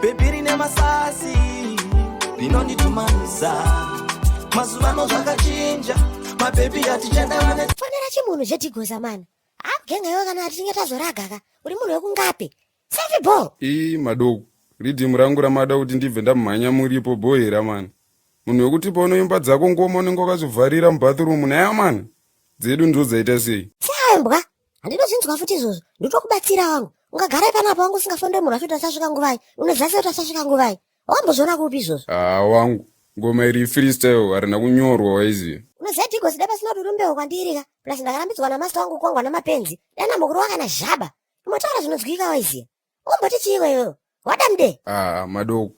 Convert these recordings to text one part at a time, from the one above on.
Bhebhi rine masasi, rinonditumanisa. Mazuvano zvakachinja, mabhebhi atichada vane Fonera chimunhu zvedhigoza mana. Akugenga iwe kana tichinge tazoraga ka. Uri munhu wekungapi? Safi bho. Ii madoko, riddim rangu ramada kuti ndibve ndamhanya muripo bho here mani? Munhu wekuti paunoimba dzako ngoma unenge wakazovharira mubathroom naye mani? Dzedu ndodzaita sei? Sembwa. Handinozvinzwa futi izvozvo. Ndinotokubatsira wangu. Ungagara panapa wangu usingafoneri munhu acho kuti achasvika nguvai. Unoziva sei kuti achasvika nguvai? Wakambozviona kupi izvozvo? Haa wangu, ngoma iri freestyle harina kunyorwa waiziva. Unoziva Dhigozi dai pasina kuti urumbewo kwandiri ka. Plus ndakarambidzwa namaster wangu kwangwa namapenzi. Dai ndambokurova kana zhaba. Umotaura zvinonzwika waiziva. Umboti chiiko iwewe? Wada mude? Haa madoko,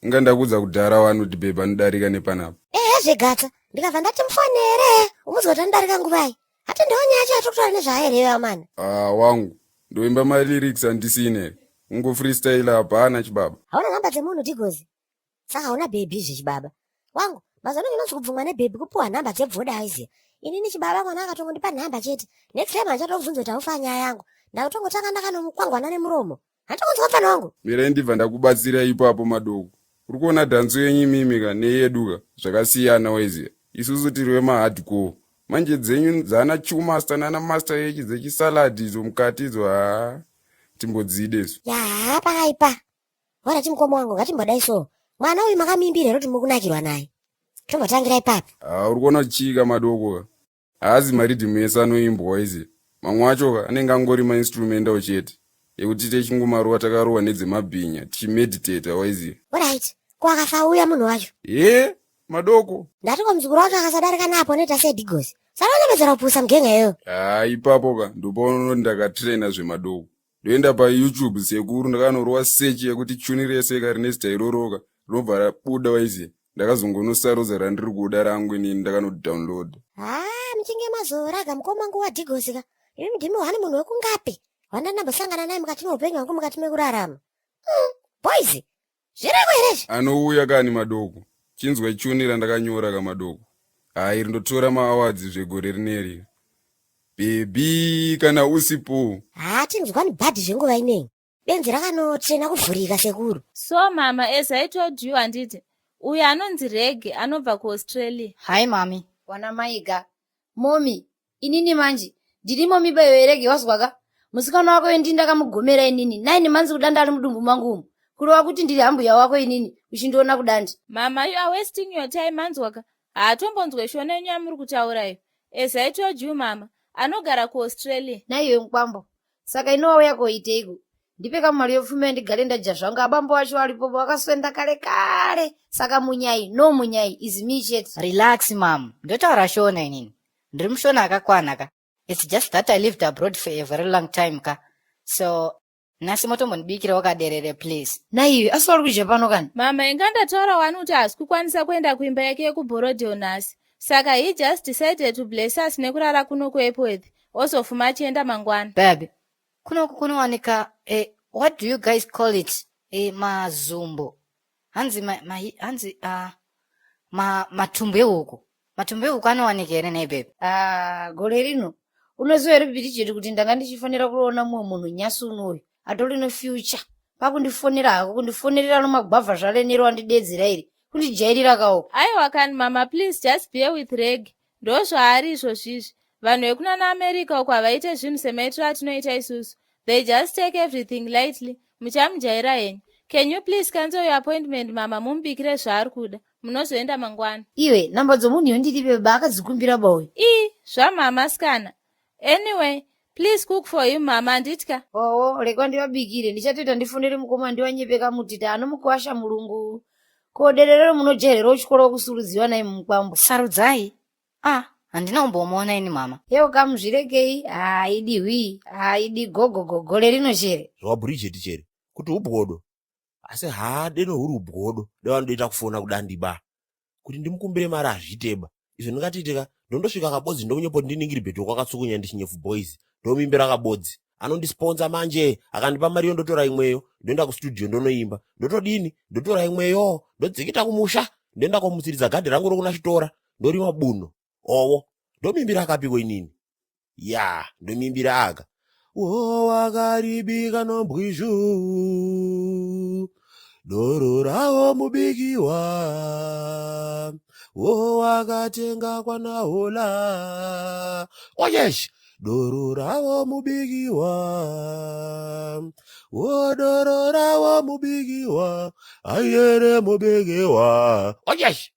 inga ndakudza kudhara wani kuti bhebhi anodarika nepanapa. Ehe zvegatsa. Ndikabva ndati mufonere. Umuzwe kuti anodarika nguvai. Hati ndiwo nyaya yacho yatiri kutaura nezvayo here iwewe amana? Haa wangu, ndoimba malyrics andisina here? Ungo freestyle hapana chibaba. Hauna nhamba dzemunhu Dhigozi? Saka hauna bhebhi izvi chibaba. Wangu, mazuva ano chinonzi kubvumwa nebhebhi kupuwa nhamba dzebvoda aiziva. Inini chibaba mwana akatongondipa nhamba chete. Next time handichatobvunza kuti haufa nyaya yangu. Ndakutongotanga ndakanomukwangwana nemuromo. Handikunzwa mfana wangu. Mirai ndibva ndakubatsira ipapo madoko. Uri kuona dhanso yenyu imimi ka neyedu ka zvakasiyana waiziva. Isusu tiri vemahardcore. Manje dzenyu dzana chumaster nana master yechi dzechisalad idzo mukati idzo haa timbodzide isu. Yaa pakaipa. Hora chimukoma wangu ngatimbodai so. Mwana uyu makamuimbira here kuti mukunakirwa naye? Tombotangira ipapo. Haa uri kuona chii ka madoko ka. Haazi maridhimu ese anoimbwa izi. Mamwe acho ka anenge angori mainstrumental chete. Ekuti techingomarowa takarowa nedzemabhinya tichimeditata waiziva. Alright. Ko akafa uya munhu wacho? Hee madoko. Ndati ko muzukuru wacho akasadarika napo anoita sei Digozi? Saka kupusa mugenga iyoyo. Haa ipapo ka ndopaunoti ndakatraina zvemadoko. Ndoenda paYouTube sekuru ndakanorowa search yekuti chuni rese ka rine zita iroroka rinobva rabuda waiziva. Ndakazongonosarudza randiri kuda rangu inini ndakanodownload. Haa muchinge mazoraga mukoma wangu waDigozi ka. Imi ndimi hwani munhu wekungapi? Wandandambosangana naye mukati meupenyu hwangu mukati mekurarama. Boys, zviriko here izvi? Anouya kani madoko. Chinzwa chuni randakanyora kamadoko. Haa iri ndotora maawards zvegore rineri. Baby kana usipo. Haa tinzwani bhadhi zvenguva ineyi. Benzi rakanotsvena kuvhurika sekuru. So mama, as I told you handiti, uyu anonzi Reg anobva kuAustralia. Hi mami. Wana maiga. Momi, inini manje ndiri momi bayo yerege wazwaka. Musikana wako uyu ndini ndakamugomera inini. 9 months kudanda ari mudumbu mangu umu. Kureva kuti ndiri hambuya wako inini uchindiona kudandi. Mama, you are wasting your time manzwaka. Haatombonzwe shona yenyu yamuri kutaura iyo. As I told you mama, anogara kuAustralia. Naiwe mukwambo. Saka ino wauya koiteiko? Ndipe kamari yopfuma ndigare ndadya zvangu abambo wacho aripo vakaswenda kare kare. Saka munyai, no munyai, is me chete. Relax mam. Ndotaura shona inini. Ndiri mushona akakwana ka. It's just that I lived abroad for a very long time ka. So nhasi motombondibikirawo kaderere please. Naiwe, asi wari kudya pano kani? Mama, inga ndataura wani kuti haasi kukwanisa kuenda kuimba yake yekuBorodale nhasi. Saka he just decided to bless us nekurara kuno kuEpworth. Ozofuma achienda mangwana. Babe, kunoku kunowanika eh, what do you guys call it? Eh, mazumbo. Hanzi ma, ma, hanzi uh, ma, matumbu ehuku. Matumbu ehuku anowanika here nhai babe? Ah, gore rino unoziva here Bridget kuti ndanga ndichifanira kuroona mumwe munhu nyasi unoyu atori nefuture pakundifonera hako kundifonerera nomagwavha zvalenero wandidedzera iri kundijairira kaoko. Aiwa kani mama, please just bear with Reg. Ndozvaari izvozvizvi. Vanhu vekunana America uko havaite zvinhu semaitiro atinoita isusu. They just take everything lightly. Muchamujaira henyu. Can you please cancel your appointment mama mumubikire zvaari kuda. Munozoenda mangwana. Iwe, namba dzomunhu iyo ndiripe baba akadzikumbira bauyu. Ii, zvamama sikana. Anyway, please cook for him mama handitya. Oo, reka ndivabikire ndichatoita ndifonere mukoma ndiwanyepeka mutita anomukwasha mulungu. Ko dererero munojairera uchikoro kusurudziwa naye mumukwambo. Sarudzai. Ah, handina kumbomuona ini mama. Yeo kamuzvirekei, haidi hwii, haidi gogogo gore rino chere. ZvaBridget chere kuti ubwodo asi haade nohuri ubwodo devanodoita kufona kudandiba kuti ndimukumbire mari hazviiteba izvo ndingatiitika ndondosvika kabodzi ndomunyepo ndiningiri bheto kwakatsukunya ndichinyefu boys ndomuimbira kabodzi anondisponsa manje akandipa mariyo ndotora imweyo ndoenda kustudio ndonoimba ndotodini ndotora imweyo ndodzikita kumusha ndoenda komutsiridza gadhi rangu rokuna chitora ndorima buno owo ndomimbira akapiko inini ya ndomimbira aka wo wakaribika nombwizhu Doro rawo mubikiwa wo wakatenga kwanahola. Oyesh, doro rawo mubikiwa wo doro rawo mubikiwa ayere mubikiwa. Oyesh.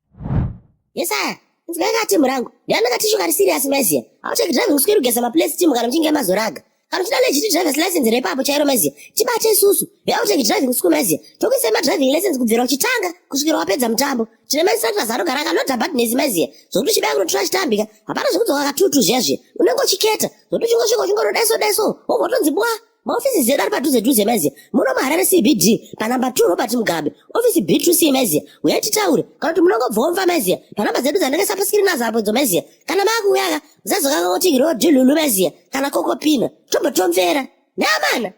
Yesaya, inzwai ka timu rangu. Ndiani katishu kari serious maiziya. Auteki driving school kugeza maplace timu kana muchinge mazoraga. Kana uchida legit driver's license repapo chairo maiziya. Tibate isusu. Veauteki driving school maiziya. Tokuisai madriving license kubvira uchitanga kusvikira wapedza mutambo. Tine mainstructors anogara akalodha badness maiziya. Zvokuti uchibaya kunotora chitambika. Hapana zvekudzoka katutu zviya zviya. Unenge uchiketa. Zvokuti uchingosvika uchingorodaiso daiso. Wobva watonzi bwa. Maofisi edu ari padhuze dhuze maiziya. Muno muHarare CBD panamba 2 Robert Mugabe. Ofisi B2C maiziya. Uyai titaure. Kana kuti munongobvomva maiziya. Panamba dzedu dzandakaisa paskirini nadzo apo idzo maiziya. Kana maakuuya ka musazokanga kuti rodhilulu maiziya kana kokopina. Tombotomvera. Neamana.